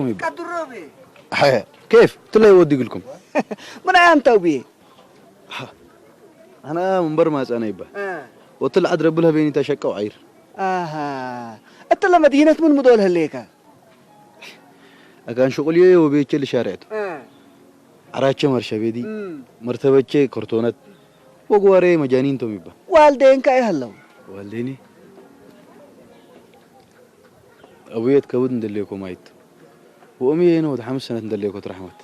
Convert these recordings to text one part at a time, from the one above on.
ሸቀውኩም ይባል። ቀድሮ ቤ። ሐ፣ ኬፍ ትለይ ወዲ ግልኩም። ምን ኣንተው ቤ። ኣና መንበር ማጻና ይባል። እ። ወትል ዓድ ረብል ሀቤኒ ተሸቀው ዓይር። ኣሃ። እትለ መዲነት ምን ምዶል ህሌከ? ኣጋን ሽቁልዮ ወቤቸ ልሻርዕቱ። እ። ዓራቸ ማርሻ ቤዲ፣ እም። መርተበቸ ኮርቶነት፣ ወግዋሬ መጃኒን ቶም ይባል። ዋልዴን ካይ ሀለው? ዋልዴኒ? ኣቡየት ከብድ እንደሌኮ ማይት። ወእምዬ ነው ወደ ሓምስ ሰነት እንደሌኮ ትራሕመት።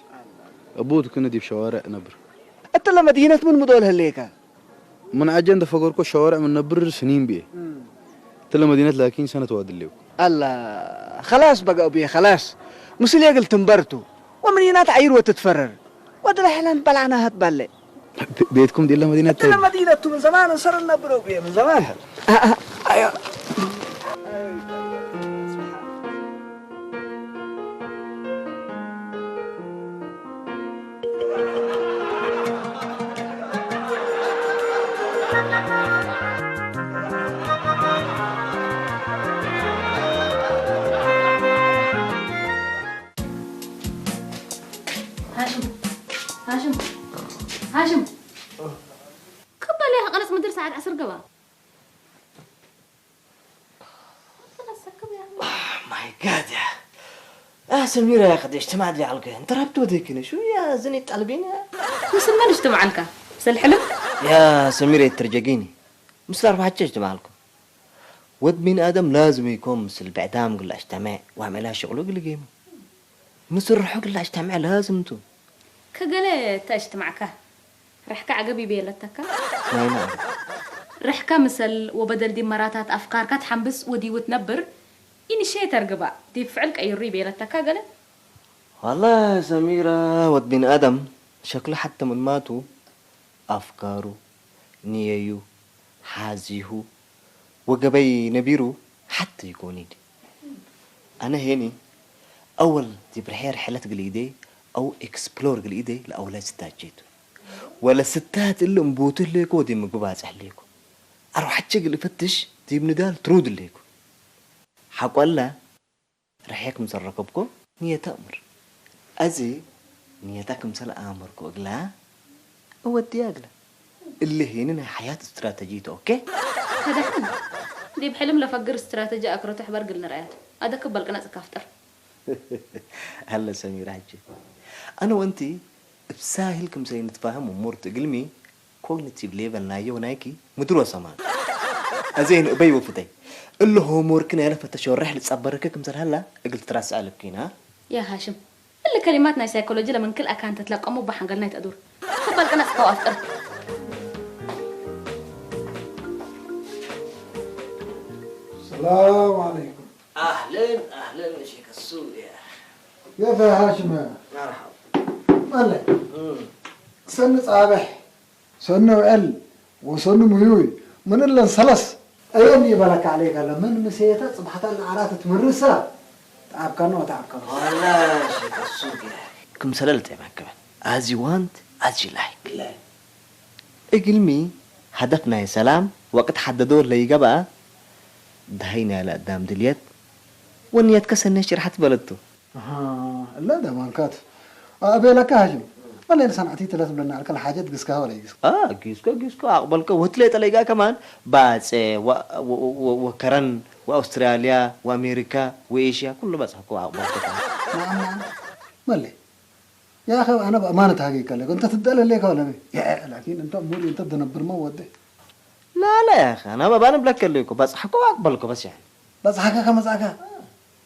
ኣቡት ክነ ዲብ ሸዋርዕ ነብር። እትለ መዲነት ምን ምዶል ህሌከ? ምን ዓጀ እንደ ፈገርኮ ሸዋርዕ ምን ነብር ስኒን ብዬ። እም። እትለ መዲነት ላኪን ሰነት ዋድሌኩ። ኣላ፣ ኸላስ በጋ ኣቡዬ፣ ኸላስ። ምስል የግል ትንበርቱ። ወምን ይናት ዓይር ወትትፈረር። ወደ ላሕላን በላዕና ሀትባለ። ቤ-፣ ቤትኩም ዲለ መዲነት እትለ ተይብ። መዲነቱ ምን ዘማን እንሰር ነብረው ብዬ ምን ዘማን። አ-፣ አ-፣ ኣዮ። ሃሽም፣ ሃሽም፣ ሃሽም። ክበል ኢኻ፣ ቀለስ ምድር ሰዓት ዓስር ገባ። ማይ ጋድ፣ ያ። ያ ሰሚራ፣ ያ ኸደሽ ትማድ ያልከ፣ እንተ ራብቶ ወደክ ነሽ፣ ያ ዝኒ ጠልቢን፣ ያ። ምስል መን እጅትማዓልካ? ምስል ሕልም? ያ ሰሚራ፣ የተርጀጊኒ። ምስል ኣርባዕቸ እጅትማዓልኩ። ወድ ሚን ኣደም ላዝም ይኮን ምስል ብዕዳም ግላ እጅተመዕ፣ ወዓመላ ሽቕሉ ግል ጌሙ። ምስል ርሑ ግላ እጅተመዕ ላዝም ቱ። ከገለ እተ እጅትማዕካ፣ ርሕካ ዓገብ ይቤለተካ። ናይና። ርሕካ ምሰል ወበደል ዲብ መራታት ኣፍካርካ ትሓምብስ ወዲቡ ትነብር፣ ኢኒሼተር ግባእ፣ ዲብ ፍዕል ቀይሩ ይቤለተካ ገለ። ዋላ ሰሚራ፣ ወድ ቢን ኣደም ሸክሉ ሓተ ምን ማቱ ኣፍካሩ፣ ንየዩ፣ ሓዚሁ፣ ወገበይ ነቢሩ ሓተ ይኮን ኢዲ። ኣነ ሄኒ፣ ኣወል ዲብ ርሕየ ርሕለት ግል ኢዴ፣ ኣው ኤክስፕሎር ግል ኢዴ፣ ለኣውላይ ስታጀቱ። ወለ ስታት እሊ እምቡቱ ህሌኮ ዲብ ምግቢ ባጽሕ ህሌኮ። ኣርባዕቸ ግል እፈትሽ ዲብ ንዳል ትሩድ ህሌኮ። ሓቋላ ርሕየ ክምሰል ረከብኮ ንየታ እምር። ኣዚ ንየታ ክምሰል ኣመርኮ እግላ እወድያ እግላ። እሊ ሄኒ ናይ ሓያት ስትራተጂ ኦኬ? ከዳሕን ዲብ ሕልም ለፈግር ስትራተጂ ኣክረቱ ሕበር ግል ንርኣያት። ኣደክብ በልቅነጽ ካፍጥር። ኣለ ሰሚራ ሕጂ። ኣነ ወንቲ እብ ሳህል ክምሰይ ንትፋህም እሙር ትእግልሚ ኮግኒቲቭ ሌቨል ናዮ ናይኪ ምድሮ ሰማን። ኣዘይን እበይ ወፍተይ። እለ ሆምወርክ ናይ ለፈተ ሸርሕ ልጻበረከ ክምሰል ሃላ እግል ትትራስዕ ለኪና። ያ ሃሽም፣ እሊ ከሊማት ናይ ሳይኮሎጂ ለምን ክልኣካ እንተ ትለቀሙ እባ ሓንገልና ይትአዱር። ክበል ቅነጽ ከው ኣፍጥር። السلام عليكم. أهلين، أهلين يا شيخ السوق يا. كيف يا هاشم يا؟ مرحبا. مالك؟ مم. سن صابح، سن وعل، وسن ميوي. من اللي انسلس؟ أيام يبلك عليك هلا. من مسيته صبحت لنا عرفت من رسا. تعب كانوا، تعب كانوا. والله يا شيخ السوق يا. كم سللت يا محكمة. As you want, as you like. لا. እግልሚ ሃደፍ ናይ ሰላም ወቅት ሓደዶ ለይገባ ደሃይ ናይ ለአዳም ድልየት ወንየትከ ሰነ ሽርሓት በለቱ። ኣሃ፣ እለ ደማንካት። ኣቤለካ ሃሽም፣ መለይ ንሰንዓቲ ትለት ብለና ኣልከል ሓጀት ግስካ ወለይ ግስካ። አ፣ ጊስኮ፣ ጊስኮ፣ ኣቕበልከ ወትለ ጠለይጋ ከማን ባጼ፣ ወ-፣ ወ-፣ ወ-፣ ወከረን፣ ወኣውስትራልያ፣ ወኣሜሪካ፣ ወኤሽያ፣ ኩሉ በጽሕኮ ኣቕበልከ ከማን። ናም፣ ናም። መለይ። يا أخي، أنا بأمانة هاجي كلك، أنت تدل ليك ولا بي؟ يا، لكن أنت أمور، أنت تدنبر ما ودي. لا، لا يا أخي، أنا بأنا بلك ليكو، بس حكوا أقبلكو، بس يعني. بس حكا كما زعكا.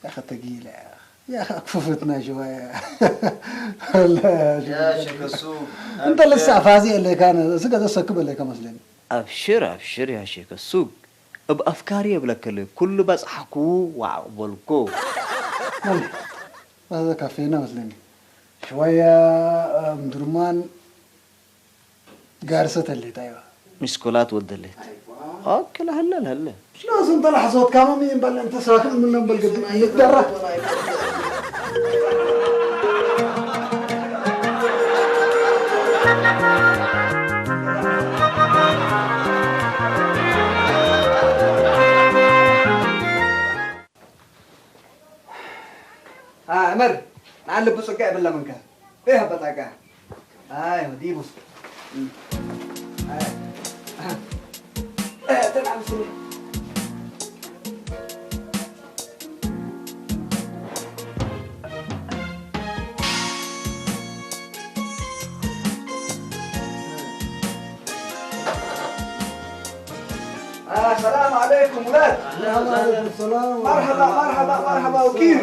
يا أخي، تقيل يا أخي. يا أخي، أكففتنا شوية. لا يا شيخ يا شيخ السوق. أنت لسه فازي اللي كان، سكت السكب اللي كان مسلم. أبشر، أبشر يا شيخ السوق. بأفكاري بلك ليكو، كل بس حكوا وأقبلكو. والله. هذا كافينا مثلًا. شوية، آه، مدرمان قارصة اللي، أيوة. مسكولات ود اللي. أيوة. أوكي، لا، هلا، هلا. شنو أصلاً طلع صوت كمان مين بل أنت ساكن من بل قد نتدرى. ها، عمر، نعلب بصقع بالله منك. إيه بطاقة؟ آه، دي بص. مم. آه. آه. آه، تلعب سوري. آه، السلام عليكم ولاد. وعليكم السلام ورحمة الله. مرحبا، مرحبا، مرحبا، وكيف؟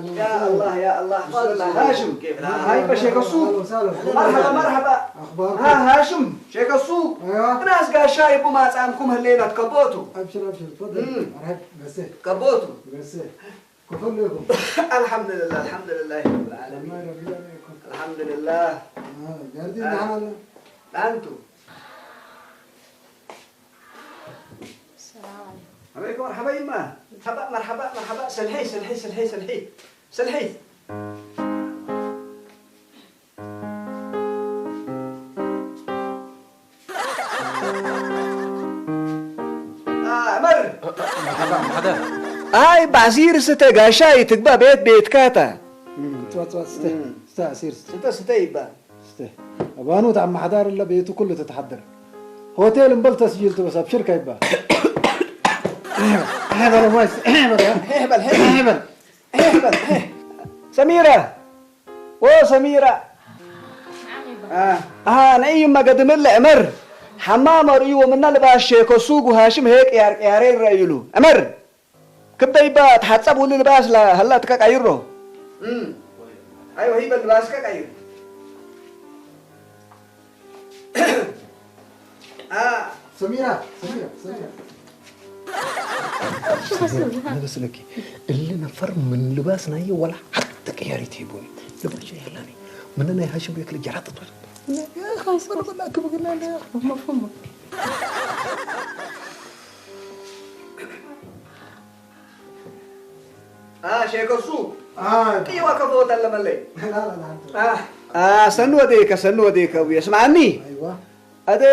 أهلًا يا وسهلًا. الله، يا الله، بسم الله. هاشم. كيف الحال؟ هاي بشير السوق. أهلًا وسهلًا. مرحبا، مرحبا. أخباركم؟ ها، هاشم، شيخ السوق. أيوة. ناس قال شايب وما أتسامكم هالليلة تكبوتوا. أبشر، أبشر، تفضل. مم. مرحب، بس. كبوتوا. بس. كفر لكم. الحمد لله، الحمد لله رب العالمين. الله يرضى عليكم. الحمد لله. آه، قاعدين آه. معانا. أنتوا. السلام عليكم. عليكم مرحبا يما. مرحبا، مرحبا، مرحبا. سلحي، سلحي، سلحي، سلحي. سلحي. آه، عمر. مرحبا، مرحبا. آي بعزير ستة قاشاي تقبى بيت بيت كاتا. مم، توا، توا، ستة. مم. ستة عسير ستة. ستة، ستة يبا. ستة. أبانو تعم محضار إلا بيتو كله تتحضر. هوتيل مبل تسجيل تو بس أبشر كيبا. احبل مايس، احبل يا. احبل، احبل. احبل. احبل، احبل. سميرة. وسميرة. آه. آه، نعيم ما قدم إلا عمر. حمام ريو من نلباس شيكو سوق وهاشم هيك يار-، يارين ريلو. عمر. كبدا يبا تحتصب ولي لباس لا، هلا تكاك عيرو. مم. أيوة، هي باللباس كاك عير. آه. سميرة، سميرة، سميرة. شو بس أنا بس لك، اللي نفر من لباسنا هي ولا حتى كياري تيبوني. لباس شيء هلاني. من أنا هاشم ياكل جرات طول. يا أخي، أنا بقول لك، بقول لك، يا أخي. مفهوم. آه، شيخ السوق. آه. أيوة، كفوت اللي ملي. لا، لا، لا، أنت. آه. آه، سنو ديك، سنو ديك، ويسمعني. أيوة. أدي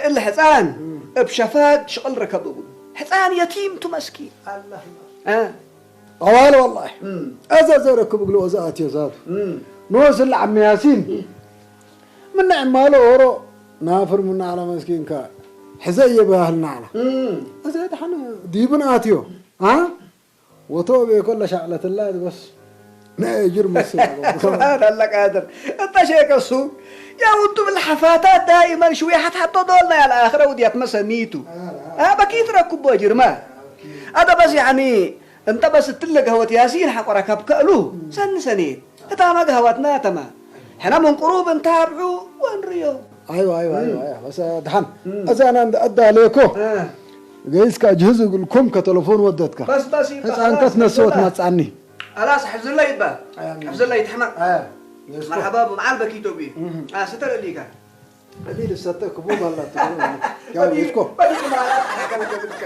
الحصان. مم. بشفاق شغل ركبه. حصان يتيم تمسكين. الله. آه. أوال والله. مم. أزا زرك بقلو أزا أتي زاد. مم. نوز العم ياسين. مم. من عمالو أورو. نافر من على مسكين كا. حزي يبهلنا على. مم. أزا دحنا ديبن آتيو. ها؟ وتوبي كل شعلة الله بس. نأجر مسلا. سبحان الله قادر. أنت شيخ السوق. يا أنتم الحفاتات دائمًا شوية حتى حتى دولنا يا الآخرة وديت مسا ميتو. آه، لا. آه، بكيت ركب بوجر ما. آه، أوكي. هذا بس يعني، أنت بس تلقى هو ياسين حق ركب كألو. مم. سن سنين. هتا ما قهوتنا تما. حنا من قروب نتابعو ونريو. أيوة، أيوة، مم. أيوة، أيوة. بس، آه، دحن. مم. أزانا أدى عليكو. آه. ገይስካ ጅህዝ እግልኩም ከተለፎን ወደትካ። በስ፣ በስ፣ ይባ፣ ህፃንከት ኸላስ፣ ነስወት ይባ። መፃኒ። ኣላስ፣ ሕፍዝላ ይባ። ኣያ፣ ሕፍዝላ ይትሕመቅ። ኣያ፣ የስኮ። መርሓባ፣ ብመዓል በኪቶ ብዩ። እህ። ኣ፣ ስተረሊካ። እዚ ልሰተ ክቡብ ኣላ ትብሎ። ያው፣ በዲ-፣ ይስኮ። በዲ ማለት ሓከለ ከብድካ።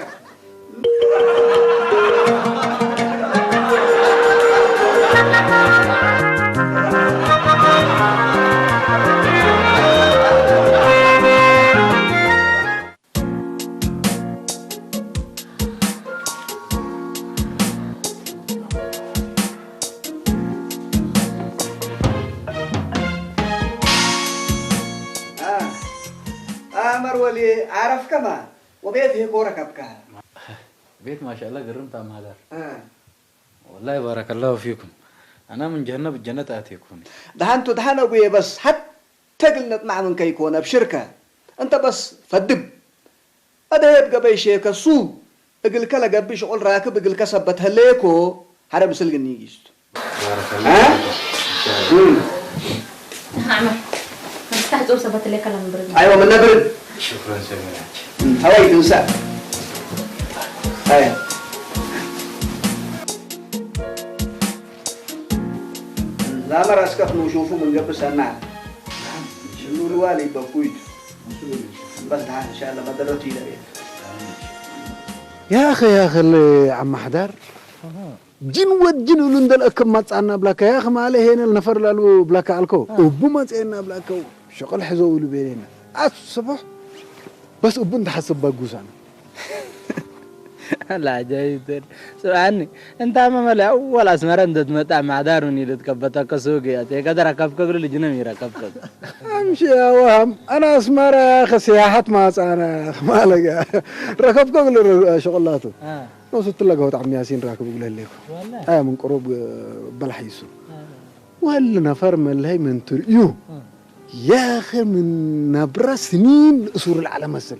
አ፣ አ፣ መርወሊ፣ ዓረፍከማ? ወቤት ሄኮ ረከብካ? ቤት ማሻአላ ግርም ታማዳር። አ። ወላሂ ባረከላሁ ፊኩም። አና ምን ጀነ ብጀነት አቴኩኒ። ደሃንቱ ደሃን አቡዬ በስ ሐተ ግል ነጥማዕ ምን ከይኮነ አብሽርከ። እንተ በስ ፈድብ። አደየብ ገበይ ሼከ ሱ እግልከ ለገብእ ሽቁል ራክብ እግልከ ሰበት ሀለየኮ ሐረ ምስል ግኒ ይጊስቱ። ባረከላሁ አ? ፊኩም። ኢንሻአላህ። እም። አሕመድ፣ መፍታሕ ጾም ሰበት ለከ ለምብር። አይወ ምን ነብር? ሽኩረን ሰሚራች። እም፣ ሀዋይ ትንሳ። አይ። ዛመር አስከፍ ንሹፉ ምን ገብእ ሰና። ሽሉ ልዋል ይበኩይት። በስ ደሃ ኢንሻአላህ መደረቱ ይለቤት። يا أخي، يا أخي، اللي عم حدار. ጅን ወድ ጅን እሉ እንደልአከብ ማጻና ብላካ፣ ያኽ ማለ ሄነል ነፈር ላሉ ብላካ ኣልኮ። አ። እቡ መጽኤና ብላካ፣ ሸቐል ሕዘው እሉ ቤሌና። ኣስቦሕ በስ እቡ እንተሓስብ በጉሳና። ላጃይተን ስብዓኒ፣ እንታ መመለ ኣወል ኣስመራ እንተ ትመጣ ማዕዳር ምን ኢሉ ትከበተከ ሱቅ እያ። ተይ ከደራ ከፍከግሉ ልጅ ነው የሚራ ከፍከግ። ኣምሺ ኣዋሃም፣ ኣና ኣስመራ ከሲያሓት ማጻና ማለጋ። ረከብከግሉ ሸቕላቱ። አ። نص تلاقه وتعم ياسين راكب يقول لك. والله. آه، من قروب، آه، بلحيسو. آه. ولا نفر من لهي من تريو. آه. يا أخي، من نبرة سنين أسور العالم مثل.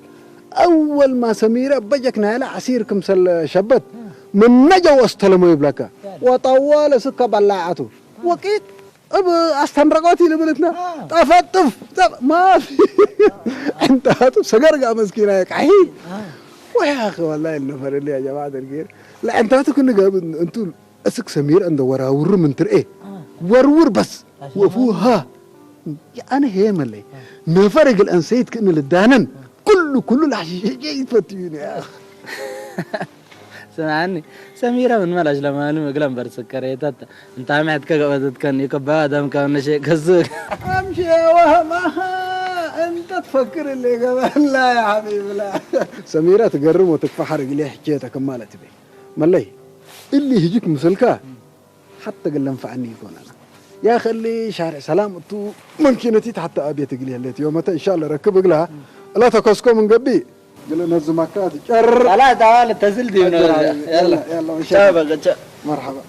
أول ما سميرة بجك نايلة عسير كمسل شبت. آه. من نجا واستلموا يبلكا. فعلا. وطوال سكة بلاعته. آه. وقيت أب أستنرقوتي لبلتنا. آه. تفتف. تف-، ما في. أنت هاتو سقرقة مسكينة يا كحيل. آه. ويا أخي، والله النفر اللي يا جماعة الخير. لا، أنت هاتو كنا قابل، أنتو أسك سمير عند وراور من ترى إيه. آه. ورور بس. عشان وفوها. يا أنا هي ملي. آه. نفرق الأنسيت كأنه للدانن. آه. كل، كل الحشيش جاي يتفتيون يا أخي. ስምዓኒ፣ ሰሚራ ምን መላሽ ለማኑ እግለን በርስከሬታት እንታ ምሕት ከገበትትከን ይከባዋ ደም ከነሸ ከዝግ። أمشي يا وهم، أها، أنت تفكر اللي قبل. لا يا حبيبي، لا. سميرة تقرم وتكفى حرق ليه حكيتك مالت بي. ملي، اللي هجيك مسلكة، حتى قال لنفعني يكون أنا. يا خلي شارع سلام تو ممكن تحت أبيت قليها ليت يومتها إن شاء الله ركب قلها. لا تكسكو من قبي. قال لنا الزمكات. شر. لا، لا، تعال، تزل دي من أجل الوجه. عليك. يلا. يلا، يلا، إن شاء الله. شابك، شا- مرحبا.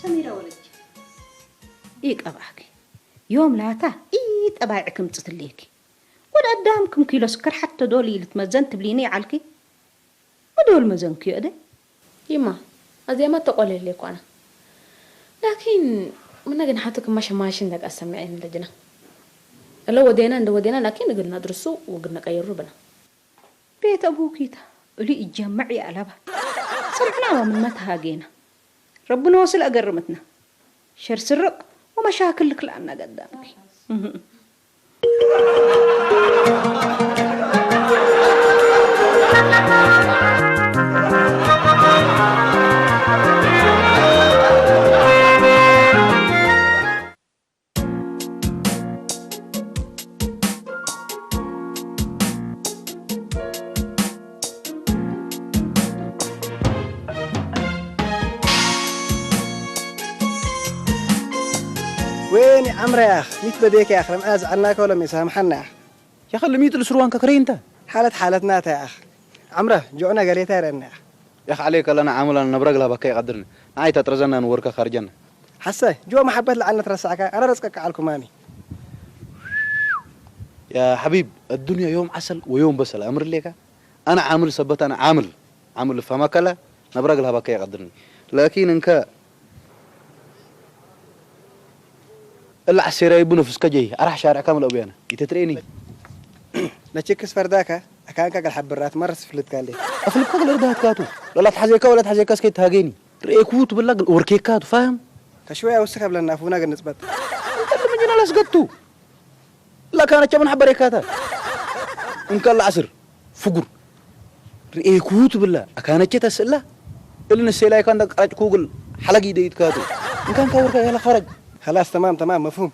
ሰሚራ ወለች ይቀባክ ዮም ላታ ኢ ጠባይዕ ክምፅትልየኪ ወደ ኣዳም ክም ኪሎ ስከር ሓተ ዶል ኢልትመዘን ትብሊኒ ይዓልኪ ወደወል መዘንክዮ እደ ይማ ኣዚያማ ተቆለል እኮ ኣና ላኪን ምና ግን ሓቶ ክማሽ ማሽን ደቃ ሰምዐን ለጅና እለ ወዴና እንደ ወዴና ላኪን እግልና ድርሱ ውግድ ነቀይሩ ብና ቤት ኣቡኪታ እሉ ይጀመዕ የኣለባ ስርሕናዋ ምን መተሃጌና ረብኖ ስለ ኣገርምትና ሸር ስርቕ ወመሻክል ልክልኣና ገዳምኪ وين عمرياخ ميت بديك يا أخي أنا أزعلناك ولا مسامحناك يا أخي، لميت السروان ككرينتا. حالت حالتنا تا يا أخ. عمره، جوعنا قال يا ترى يا أخ. يا أخ عليك، لنا عامل أنا نبرق لها بكي قدرني. نعيت أترزنا نورك خارجنا. حسي، جو محبة لعنا ترسعك، أنا رزقك على الكماني. يا حبيب، الدنيا يوم عسل ويوم بسل، أمر ليك. أنا عامل سبت، أنا عامل. عامل فما كلا، نبرق لها بكي قدرني. لكن إنك እላ ዓሴራይ ብነፍስካ ጀይ፣ ኣራሕ ሻርዕካ ምልኦ ብያነ። ይተትርእየኒ። ነችክስ ፈርዳካ፣ ኣካንካ ገል ሓብራት መረስ ፍልጥካ እንዴ። ኣፍልጥካ ገል እርዳትካቱ። ለላ ተሓዘካ ወላ ተሓዘካ እስከ ተሃገኒ። ርኤኩ ትብላ ገል ወርኬካቱ፣ ፋህም? ከሽወያ ውስክ ኣብለና፣ ኣፉና ገል ንጽበት። እንተ ለምጅና ላስገቱ። ላካነቸ ምን ሓበሬካታ። እንከላ ዓስር። ፍጉር ርእየኩ ትብላ ኣካነቼ ተስእላ እል ንሴላይካ እንዳ ቀራጭ ኩግል ሓላጊ ደይትካቱ እንካን ካወርካ ያላ ኸረጅ خلاص تمام تمام مفهوم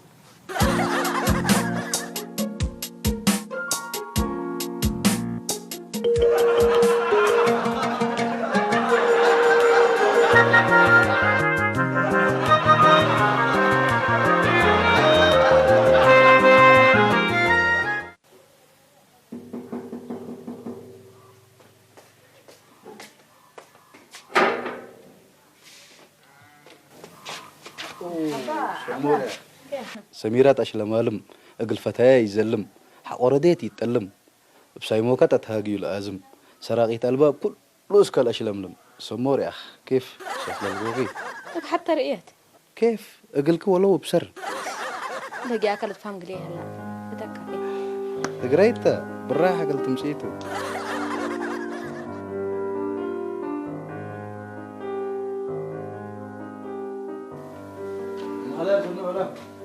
ሰሚራ ጣሽ ለማልም እግል ፈታያ ይዘልም ሓቆረዴት ይጠልም እብ ሳይሞካ ተትሃግዩ ለኣዝም ሰራቂት ኣልባብ ኩሉ እስከ ለአሽለምልም ሰሞ ሪኣኽ ኬፍ ሸፍ ለልጎጊ እብ ሓተ ርእየት ኬፍ እግልኪ ወለው እብሰር። በጊያከ ልትፋም ግሌ ይህላ ብተካፊ ትግራይተ ብራህ እግል ትምጽኢቱ።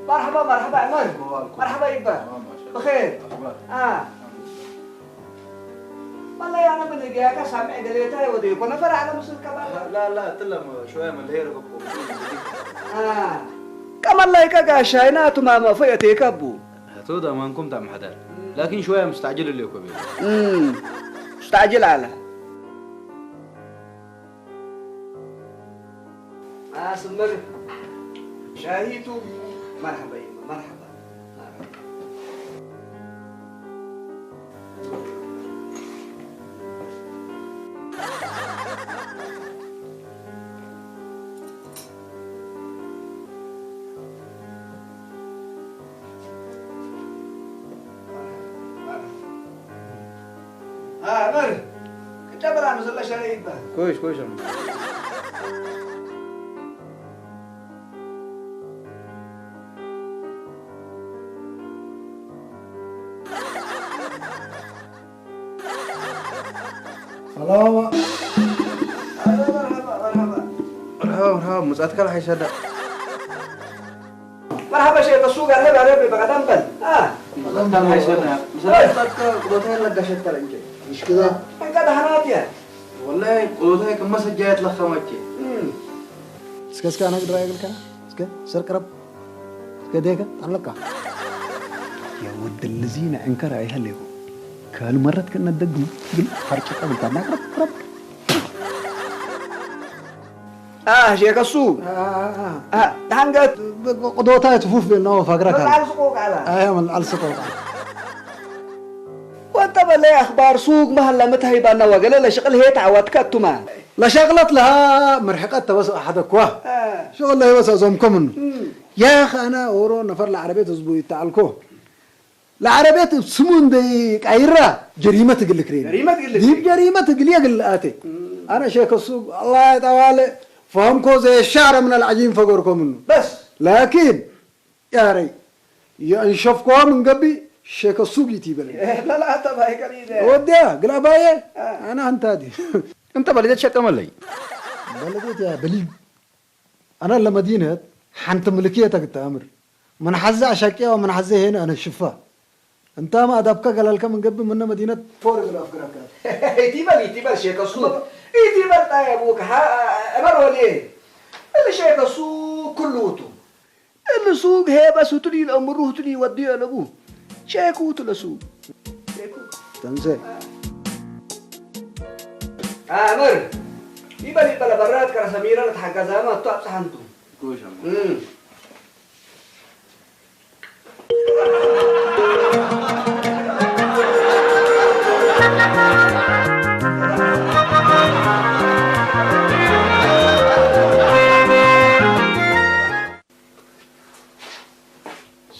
مرحبا مرحبا عمر مرحبا يبا بخير اه والله انا من جاك سامع قليتا يودي كنا فرع على مسلم كمان لا لا تلم شويه من الهير بكو اه كمان لا يكا شايناتو ماما فيتي كبو هاتو دا مانكم تام حدار لكن شويه مستعجل اللي يكو بيه مستعجل على اسمر شاهيتو مرحبا يما مرحبا ها عمر كنت ابرع مثل الاشياء يبقى كويس كويس عمر ሰላም። መርሓባ፣ መርሓባ። መርሓባ፣ መርሓባ። መጻእትካ ለሓይሰዳ። መርሓባ ሸይኽ፣ እሱ ጋር ነበር፣ ነበር፣ በቃ ደንበል። አ። ደንበል ሓይሰዳ። መጻእትካ ቁዶታ ያለጋሸት ከረንጀ። እሽ ከዛ። እንካ ደህናት ያ። ወላሂ ቁዶታ ከመሰጃየት ለኸማቼ። እም። እስከ፣ እስከ ኣነ ግድራ ይግልካ። እስከ፣ ስር ቅረብ። እስከ ዴከ ኣለካ። የወድል እዚ ንዕንከር ኣይሃለይኩ። ካልእ መረት ከነደግም ግን ሓርጭ ቀብልካ እናቅረብ ቅረብ። ኣህ ሼከሱ ዳንገት ቅዶታ ትፉፍ ነው ፋግራ ካል መልዓል ስቆ ቃላ ኣያ መልዓል ስቆ ቃል ወጠበለ ኣኽባር ሱቅ መሃላ መታሂባና ወገለ ለሽቅል ሄት ዓዋትካ እቱማ ለሸቅለት ለሃ መርሕቀት ተበስ ኣሓደኳ ሸቅለ ህይወት ኣዞምኮምን يا أخي أنا أورو نفر العربية تزبو يتعلكو العربية بسمون دي قايرة جريمة تقلك رين جريمة تقلك دي جريمة تقلي يقل آتي أنا شيخ السوق الله يتوالى فهمكو زي الشعر من العجين فقركو منه بس لكن يا ري ينشفكو من قبي شيخ السوق يتيبل لا لا أنت باي قليل وديا قل أبايا أنا أنت هادي أنت بلديت شكا ملي بلديت يا بليد أنا لمدينة حنت ملكيتك التأمر من حزة أشاكيا ومن حزة هنا أنا شفا أنت ما أدبك قال لك من قبل من مدينة فورق الأفكار إتيبال إتيبال شيخ السوق إتيبال طيب وك ها أمر وليه اللي شيخ السوق كله تو اللي سوق هي بس وتلي الأمر وتلي يودي أنا بو شيخ وتلا سوق شيخ تنسى أمر يبال يبال برات كرا سميرة لتحقق زي ما أتوقع صحنتو كوشم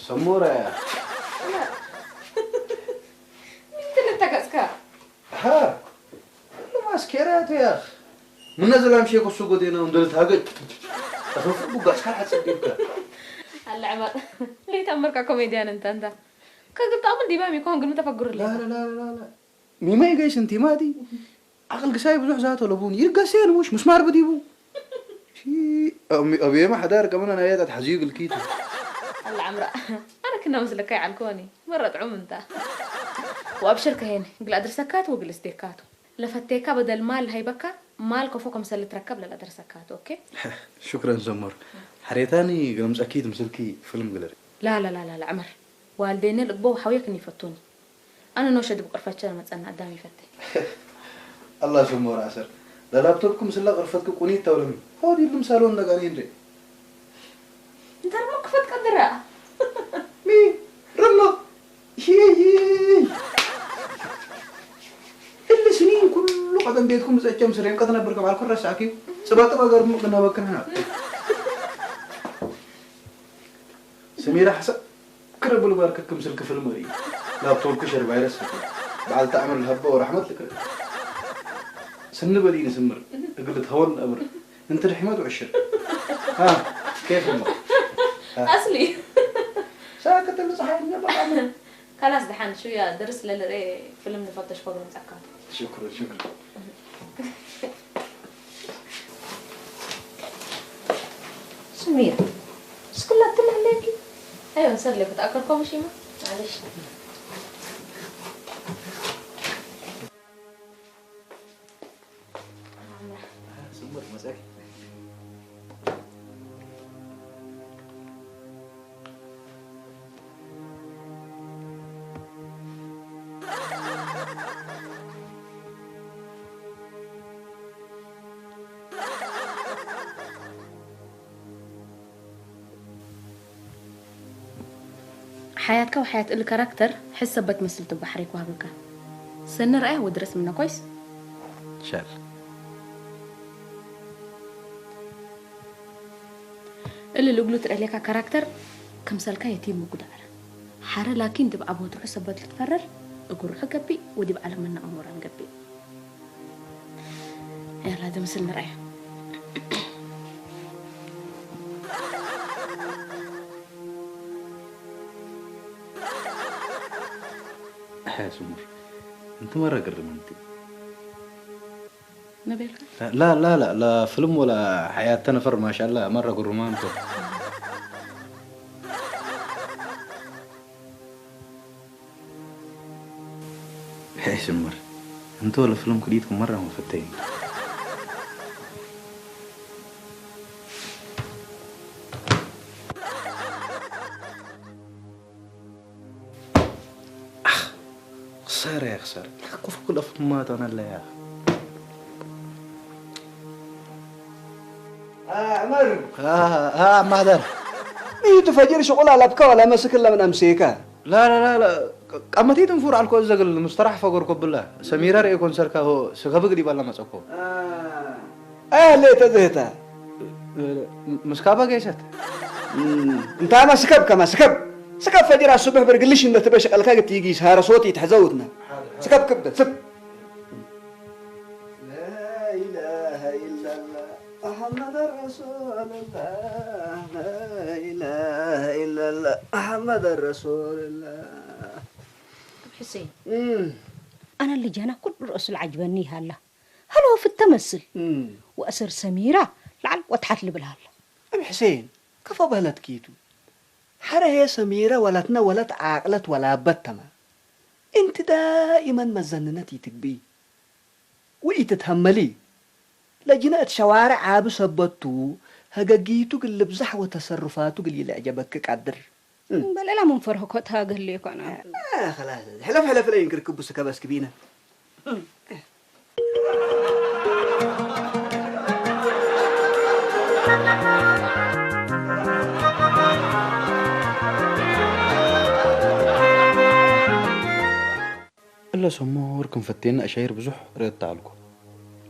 ሰሞራ እያ። ምንድን ተገጽካ? ሃ፣ ኩሉ ማስኬራ እያ። ምነ ዘላም ሼኮ ሱጎ ዴና እንደል ታገጭ። ተፈፉ ቡጋጽካ ሓጽብ ዲብካ። ኣላ ዕመር፣ ለይታ እምበርካ ኮሜድያን እንተ እንታ። ከግብጣምን ዲባም ይኮን ግን ተፈግሩልኝ። ላ፣ ላ፣ ላ፣ ላ፣ ላ። ሚመይ ገይስ እንቲማቲ። ዓቕል ግሳይ ብዙሕ ዛቶ ለቡን። ይርገሴን ሙሽ ምስማር ብዲቡ። ሺ፣ ኣብ፣ ኣብ የማ ሓዳር ከመና ናይ ያጣት ሓዚዩ ግልኪቱ። ኣላ ዕምራ። ኣነ ክና ምስለካ ይዓልኮኒ። መረጥዑም እንታ። ወኣብሽር ከሄን፣ ግል ኣድርሰካቱ ወግል እስቴካቱ። ለፈቴካ በደል ማል ሃይበካ፣ ማል ከፎ ከምሰል ትረከብ ለላደርሰካቱ፣ ኦኬ? ሹክረን ሰሞር። ሓሬታኒ ግርምፀኪ ትምስልኪ ፊልም ግለሪ። ላ፣ ላ፣ ላ፣ ላ፣ ላ፣ ዕመር። ዋልዴነ ልግቦ ሓውየ ክን ይፈቱኒ። ኣነ ኖሸ ድብ ቅርፈቸ መጸና ኣዳም ይፈቴ። ኣላ ሰሞር ኣሰር። ለላፕቶፕኩም ስላ ቅርፈትክ ቁኒት ተውለሚ። ሆድ ይልም ሳሎን ነጋኒ እንዴ? እንተ ደሞ ክፈት ቀድራ። ሚ፣ ረሞ፣ ሂሂ። እሊ ስኒን ኩሉ ቀደም ቤትኩም ዝጸጨም ስሬን ቀትነብር ከም ኣልኮል ረሳዕኪ። ጽባጥባ ገርሙ ቅናበክን ሃ። ሰሚራ ሓሳብ ክረብል ባርከክም ስልክ ፍልም ርኢ። ላፕቶፕ ክሸር ቫይረስ። በዓል ተኣምር ልሃቦ ረሕመት ልክር። ስንበል ይንስምር። እግል ተወን ነብር። እንተ ድሕመት ውዕሽር። ሃ፣ ኬፍ እሞ። ሃ። ኣስሊ። ሳክት ልጽሓይ እኛ በቃ ምን? ካላስ ደሓን፣ ሽያ ድርስ ለልሬ ፍልም ንፈተሽ ኮ ምምጻካ። ሽክሩ፣ ሽክሩ። ስሚር፣ ስክላ ትልሕለኪ? ኣይወን ሰለ ክትኣከልኮ ምሽ ኢማ? ማለሽ። ስሙር መጸኪ። ሓያትካ ወሓያት እል ካራክተር ሕዝ ሰበት መስል ትባሕሪ ክዋህበካ። ሰኒ ረኣያ ወድረስ ምነ ኮይስ? ሻል። እል ልግሉ ትደሌካ ካራክተር ከምሰልካ የቲም ምጉዳዕረ። ሓረ ላኪን ድብ ዓቦት ርሑ ሰበት ልትፈረር እግሩ ርሑ ገቢእ ወዲብ ዓለም መናቕ ሞራን ገቢእ። ያላ፣ እዚ ምስል ንርኣያ። ኣሕ፣ ስሙር። እንት መረ ግርም እንት። ነበልካ? ላ፣ ላ፣ ላ፣ ላ፣ ፍልም ወላ ሓያት ተነፈር፣ ማሻላ፣ መረ ግሩማ እንት። ሕሽ እምር፣ እንተ ወለ ፍልም ክዲትኩም መራ መፈተይ። ኣኽ፣ ክሳረ እያ፣ ክሳረ። ኮፍ ክለፍ ማታ ናለያ። ኣዕመር። ኣ፣ ኣ፣ ማደር። እዩ ትፈጅር ሽቁላ ለብካ ወላ መስክን ለምን ኣምሴካ? لا، لا، لا، لا. ቀመቴ ትንፉር ኣልኮ ዘግል ምስተራሕ ፈገር ኮብላ። ሰሚራ ርኤ ኮንሰርካ ሆ ስከብግ ዲባላ መጸኮ። ኣህ፣ ሌተ ዝህታ። ምስካባ ገይሰት። እም፣ እንታ መስከብ ከማ ስከብ። ስከብ ፈጅራ ሱብሕ ብርግልሽ እንደ ትበሽ ቀልካ ግት ይጊስ ሃረሶት ይትሕዘውትና። ስከብ ክብደ፣ ስብ። لا إله إلا الله محمد رسول الله لا إله إلا الله محمد رسول الله. أبو حسين، أنا اللي جانا كل رؤوس العجبني هلا. هل هو في التمثل؟ وأسر سميرة لعل وتحت لبل هلا. أبو حسين، كفى بهلت كيتو. حرهي سميرة ولتنا ولت عاقلت ولا بتما. أنت دائما مزننتي تكبي. وإيتتهملي. لجنة شوارع عاب سبتو، هجاجيتو قل بزح وتصرفاتو قل يلعجبك قدر. بل لا من فرهك هتاقل لي كنا. آه، خلاص. حلف، حلف لا ينكر كبس كبس كبينة. እለ ሰሞር ክንፈቴና እሻይር ብዙሕ ርታ ኣልኩ።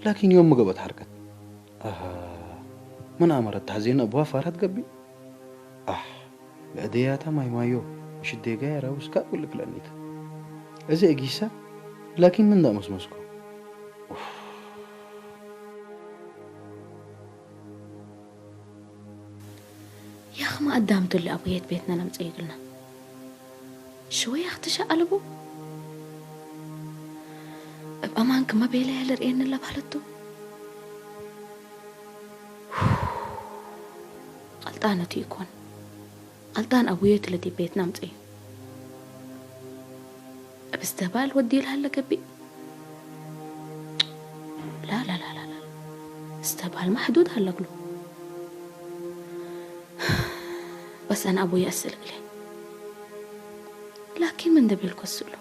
ላኪን ዮም ምገበት ሓርቀት። ኣሃ፣ ምን ኣመረት ተሓዜና እብዋ ፋራት ገቢ? ኣሕ፣ ለእደያታ ማይ ማዮ፣ ሽዴጋ ያራውስ ካብ ውልክ ለኒት። እዚ እጊሳ፣ ላኪን ምን ዳመስመስኩ። ኡፍ። ያኽማ ኣዳምትሉ ኣቡየት ቤትና ነምፀ ይግልና። ሽወያ ክትሻ ኣለቡ? እብ ኣማን ክመ ቤላ ያለ ርእየኒ ለባህለቱ። ቐልጣነቱ ይኮን። ቐልጣን ኣቡየት ለዲ ቤትና ምፀ እዩ። እብ እስተባል ወዲ ይልሃለ ገቢእ። ላ፣ ላ፣ ላ፣ ላ፣ ላ። እስተባል ማሕዱድ ኣለግሉ። በስ ኣነ ኣቡየ ኣስል እግሌ። ላኪን ምን ደቤል ኮስሎ።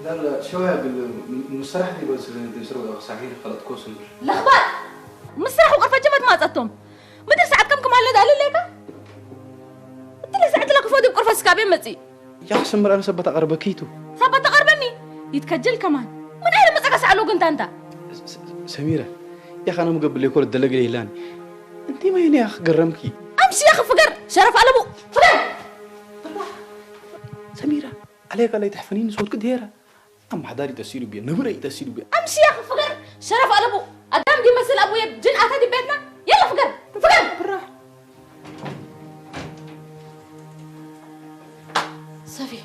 ላላ፣ ሸው ያብል፣ ም-፣ ም-፣ ስራሕ ዲበል ስለ ንድን ስርወ ሳሚር ፈለጥኮ ስምር። ለኽባጥ! ምስ ስራሕ ውቅር ፈጀመት ማጸቶም። ምድር ሰዓት ከም ክማለድ ኣልሌካ? እትለ ሰዓት ለክፎ ድብ ቁርፈ ስካቤ መጺ። ያኽ ስምር ኣነ ሰበት ኣቐርበኪ ይቱ። ሰበት ኣቐርበኒ? ይትከጀል ከማን። ምን ኣይለ መጸካ ሰዓሎ ግን ታንታ? ስ-፣ ስ-፣ ሰሚረ፣ ያኽ ኣነ ምገብር ለይኮር ደለግለ ይላን። እንቲ መይን ያኽ ገረምኪ? ኣምሲ ያኽ ፍገር! ሸረፍ ኣለቡ! ፍገር! ሰሚራ፣ عليك لا تحفنين صوتك ديرة. أما حداري تسيلو بيا، نبرة تسيلو بيا. أمشي يا أخي فقر، شرف ألبو. أدام دي مثل أبويا بجن أتا دي بيتنا. يلا فقر، فقر. بالراحة. صافي.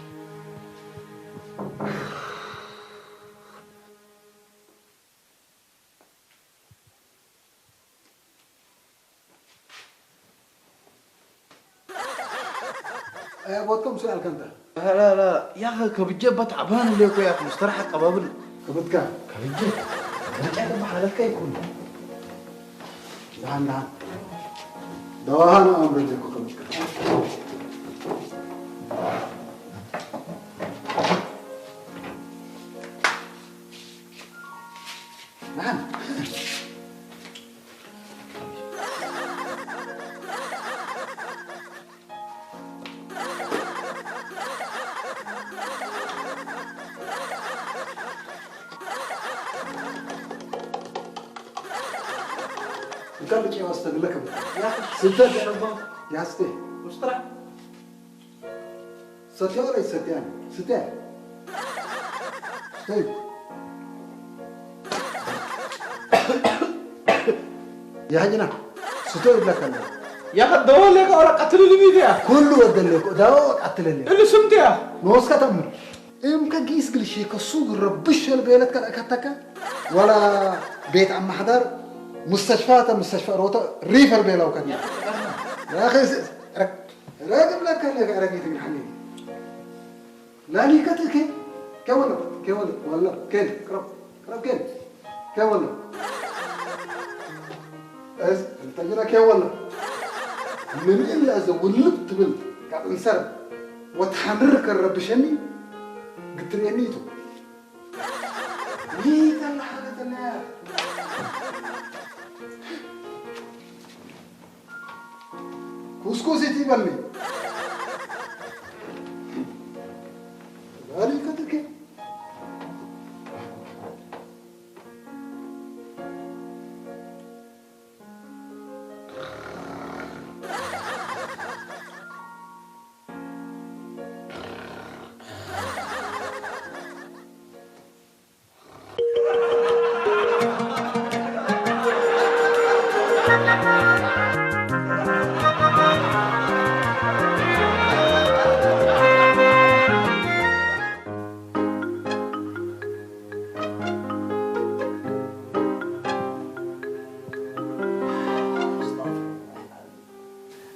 أي بوتكم سؤال كنت. لا، لا، لا، يا أخي، كبجة بتعبان ليكو يا أخي، مسترح قبابل. كبتكا. كبجة. كبجة بحالتك يكون. دهان، دهان. دواهان أمر ليكو كبتكا. نعم. እንካ ብጨዋ ስተግለከም። ያ ስደት ያባ ያስቴ። ውስጥራ። ሰትያ ወላ ይሰትያ? ስተያ። ስተዩ። የሃጅና ስቶ ይብለካ ኣለኹ። ያኸ ደወለካ ወላ ቀትልልኒ ድያ? ኩሉ ወደለኩ፣ ዳዋ ቀትልልኒ። እሉ ስምትያ? ንወስካ ተምር። እምከ ጊስ ግልሺ ከሱ ረብሽ ሸልቤለት ከልአከተከ ወላ ቤት ኣማሕዳር ሙስተሽፋተ ሙስተሽፋ ሮተ ሪፈር ቤላው ከኛ። ያኸ ረግ-፣ ረግም ለከ ለከ ረግ ይትግርሐኒ። لا لي كتل كين. كي ولا؟ كي ولا؟ ولا؟ كين. كرب. كرب كين. كي ولا؟ إز، أنت جنا كي ولا؟ ምልእላ እዘ ውልብ ትብል ካብ እንሰር ወትሓንር ከረብሸኒ ግትርእየኒ ይቱ። ይተላሓለተና ኩስኩስ ይትይበልኒ። ዛሊከ ትኬ።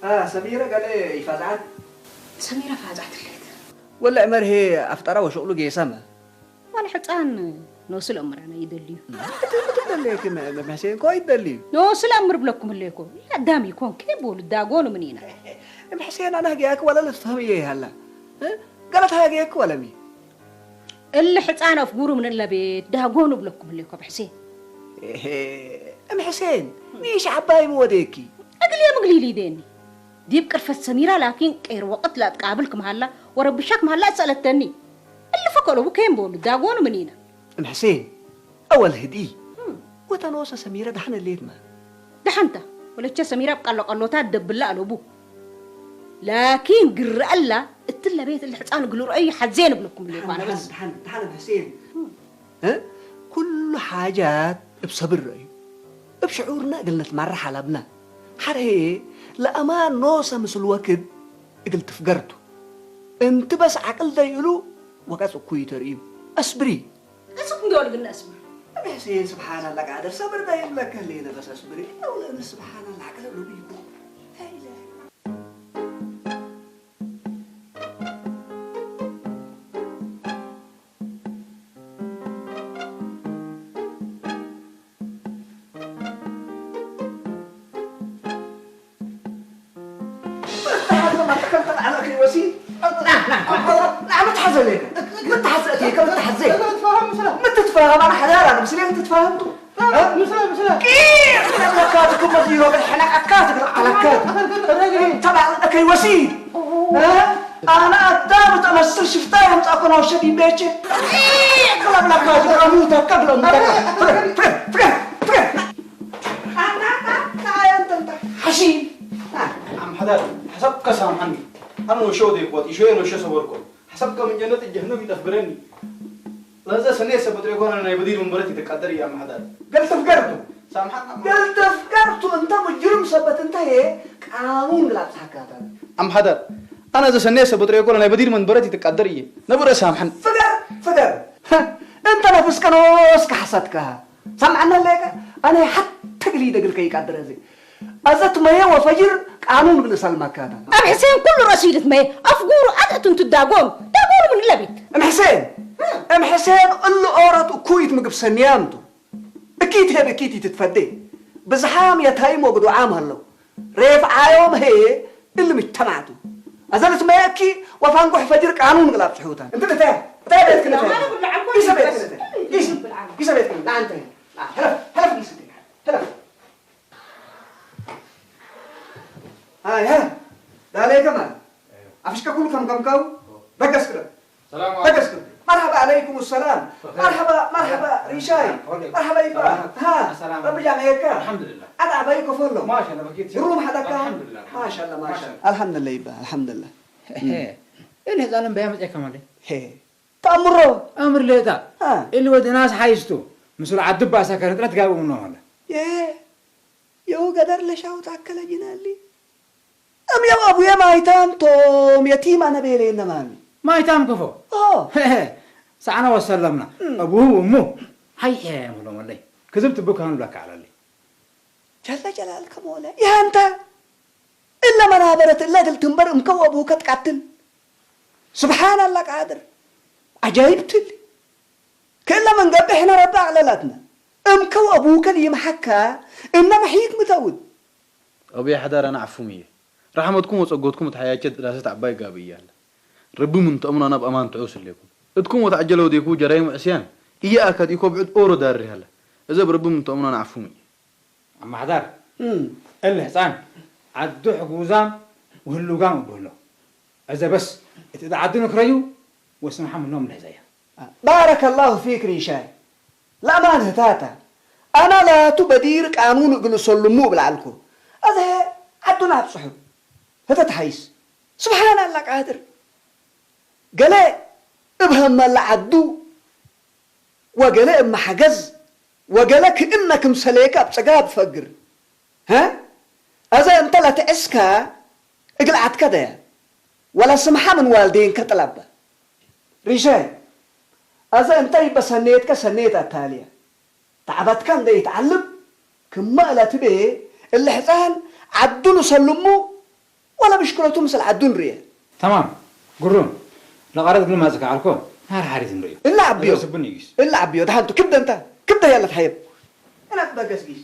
አ፣ ሰሚረ ገለ ይፋዝዓት? ሰሚረ ፋዝዓት ሌት። ወላሂ መርሄ ኣፍጠራ ወሽቕሉ ጌሰመ። ዋላ ሕፃን ኖስ ለእምራና ይደልዩ። እቲ ምትደለየኪ መ-፣ መ-፣ መሕሴን ኮ ይደልዩ። ኖስ ለእምር ብለኩም ህሌኮ። ኣዳም ይኮን ከይ ቦሉ ዳጎኑ ምን ኢና? መሕሴን ኣና ህገያክ ወላ ልትፈህም እየ ይሃላ። እ? ገለት ሃገየክ ወለሚ? እሊ ሕፃን ኣፍጉሩ ምን እለ ቤት ዳጎኑ ብለኩም ህሌኮ ብሕሴን። ኤሄ፣ እም ሕሴን፣ ኒሽ ዓባይ ምወደየኪ። እግልየ ምግሊ ሊደኒ። ዲብ ቅርፈት ሰሚራ ላኪን ቀይር ወቅት ላትቃብል ክምሃላ ወረብሻ ክምሃላ እሰእለተኒ። እሊ ፈከሎቡ ከየን በሉ ዳጎኑ ምን ኢና? እም ሕሴን፣ ኣወል ህዲ። እም። ወተኖሰ ሰሚረ ደሓነ ሌትማ። ደሓንታ፣ ወለቸ ሰሚራ ብቃሎ ቀሎታ ደብላ ኣለቡ። ላኪን ግረአላ እትለ ቤት እሊ ሕፃን ግሉ ረአዩ ሓዜ ንብለኩም እለ ደሓን፣ ይኳነ ደሓን፣ በስ። ደሓን፣ ደሓን እም ሕሴን። እም። እ? ኩሉ ሓጃት እብ ሰብር ረአዩ። እብ ሽዑርና እግል ነትማራሕ ኣለብና። ሓረ ለአማን ኖሰ ምስል ወክድ እግል ትፍገርቱ። እንቲ በስ ዓቅል ደይእሉ ወቀጽ እኩይ ተርእዩ። አስብሪ። እሱክ እንዲወል ግን አስብሪ። እብ ሕሴን ስብሓን አላ ቃድር ሰብር ደይብለከ ህሌነ በስ አስብሪ። ለውለን ስብሓን አላ ዓቅል እሉ ብይቡ። ፈይለ። ምትሓዘ ለይከ። ምትሓዘ እትየ ከምትሓዘ። ምትትፋሃም ኣነ ሓዳር ኣነ ምስሌ ምትትፋሃምቱ። ምስለ፣ ምስለ። ቂር ለካ ትኩም መዚሮ ብሕነቀካ ትግል ዓለካ። ተባዕ እከይ ወሲድ። እ? ኣነ ኣዳም ተመስል ሽፍታ የምጻእኩ ነው ሸዲ ቤቼ። ቂር ለካ ትግል ሙተካ ብለ ሙተካ። ፍቅር፣ ፍቅር፣ ፍቅር፣ ፍቅር። ሓሺ። ኣም ሓዳር፣ ሓሳብ ከሳምሓኒ። ኣነ ወሾ ዘይኮት፣ ይሾ የን ወሾ ሰበርኮ። ሓሳብ ከም ጀነት ጀህነም ይጠፍግረኒ። ለዘ ሰኔ ሰበጥሬ ኮነ ናይ በዲር መንበረት ይትቃደር እያ ኣም ሓዳር። ገልጥፍ ገርቱ። ሳምሓና። ገልጥፍ ገርቱ እንተ ሙጅርም ሰበት እንተ የ ቃኑን ግላብ ሳካታ። ኣም ሓዳር፣ ኣነ ዘ ሰኔ ሰበጥሬ ኮነ ናይ በዲር መንበረት ይትቃደር እየ። ነብረ ሳምሓን። ፍገር፣ ፍገር። እንተ ነፍስከ ነወስከ ሓሳትካ። ሰምዓና ኣለካ? ኣነ ሓንቲ ግሊ ደግል ከይቃደረ እዚ። ኣዘ ትመየ ወፈጅር ቃኑን ብልሳል ማካታ። ኣብ ሕሴን ኩሉ ረእሱ ኢልትመየ ኣፍጉሩ ኣትእቱ እንትዳጎኑ ዳጎኑ ምን ለቢት። እም ሕሴን፣ እም ሕሴን እሉ ኦረት እኩይት ምግብ ሰንያምቱ። እኪት ሄብ እኪት ይትትፈዴ። ብዝሓም የታይም ወግዱ ዓም ሃለው። ሬፍ ዓዮም ሄ እልም እጅተማዕቱ። ኣዘልት መየኪ ወፋንጎሕ ፈጅር ቃኑን ግላብ ጽሑታን። እንት እተ፣ እተ ቤት ክልተ። ጊሰ ቤት ክልተ። ጊሰ፣ ጊሰ ቤት ክልተ። ለአንተ። ላ፣ ሕለፍ፣ ሕለፍ ጊሰ ቤት። ሕለፍ። ሃይ፣ ሃይ። ዳሌ ከማን። ኣፍሽከ ኩሉ ከም ከምካው በገስ ክለ። ሰላም በገስ ክለ። መርሐባ ዓለይኩም ሰላም። መርሐባ፣ መርሐባ ሪሻይ። መርሐባ ይባ። ሰላም። ሃ፣ ሰላም። ረቢ ጃምዐካ። አልሐምዱሊላህ። አዳ አባይ ከፈሎ። ማሻአላህ፣ በኪት። ብሩም ሐዳካ። አልሐምዱሊላህ። ማሻአላህ፣ ማሻአላህ። አልሐምዱሊላህ ይባ፣ አልሐምዱሊላህ። እህ፣ እህ፣ ዛለም በያ መጽአ ከማለ። ሄ። ተአምሮ። አምር ሌጣ። ሃ። እሊ ወደ ናስ ሐይስቱ። ምስሉ ዓድባ ሰከረ ጥረት ጋቡ ምኖ ሆነ። የ፣ የው ገደር ለሻውት አከለ ጅናሊ። እም የው አቡየ ማይታም ቶም የቲም አነ ቤሌ ነማሚ። ማይታም ክፎ። ኦ። ሰዓና ወሰለምና። እም። አቡሁ እሙ። ሐይ ሐይ ምሎም ወለይ። ክዝብ ትብካኑ ለካ አለሊ። ጀለ ጀላል ከሞለ። ያንተ እለ መናበረት እለ እግል ትንበር እምከ ወአቡከ ትቃትል። ስብሓን አላህ ቃድር። ዐጃይብ ትል። ክእለ ምን ገብእ ሕነ ረቢ አቅለላትነ። እምከ ወአቡከ ልይምሐካ እነ መሕይክ ምተውት። አቡየ ሐዳር አነ ዐፉም እየ። ራሕመትኩም ወጸጎትኩም እትሓያቸ ዳሰት ዓባይ ጋብእ እያ ኣላ። ረቢ ምን ተእምኖ ናብ ኣማን ትዑስ እሌኩም። እትኩም ወተዓጀለ ወዴኩ ጀራይሙ ዕስያን እያ ኣካድ ኢኮ ብዕድ ኦሮ ዳሪ ሃላ። እዘብ ረቢ ምን ተእምኖ ንዓፉም እዩ። ኣማሕዳር፣ እም። እለ ህፃን ዓዱ ሕጉዛም ውህሉጋም እብሎ። እዘ በስ እቲ እዳ ዓዱ ንክረዩ ወስምሓ ምኖም ንሕዘያ። ባረከላሁ ፊክ ሪሻይ። ለኣማን ህታታ። ኣና ላቱ በዲር ቃኑን እግል ሰሉሙ እብል ዓልኩ። እዘ ዓዱን ኣብጽሑ። ህተት ሓይስ። ስብሓን ኣላ ቃድር። ገለ እብ ሀመላ ዓዱ ወገለ እብ ማሕገዝ ወገለ ክእነ ክምሰሌከ እብ ጸጋብ ፈግር። ሀ? አዘ እንተ ለትዕስከ እግል ዓድከ ደየ ወለስምሐ ምን ዋልዴንከ ጥለበ። ሪሸ፣ አዘ እንተ ይበ ሰኔትከ ሰኔት አታልየ። ተዕበትከ እንደ ይትዓልም ክመ እለ ትቤ እሊ ሕጻን ዓዱ ንሰልሙ ወለ ብሽክለቱ ምስል ዓዱ ንርኤ። ተማም ግሩም። ለቐረጽ ግን ማጽእ ከዓልኮ ናህር ሓሪት ንርእዮ። እላ ዓብዮ። እዞ ስቡን ይጊስ። እላ ዓብዮ። ደሓንቱ ክብደ እንተ ክብደ ያለት ሓየብ። እና ትበገስ ጊስ።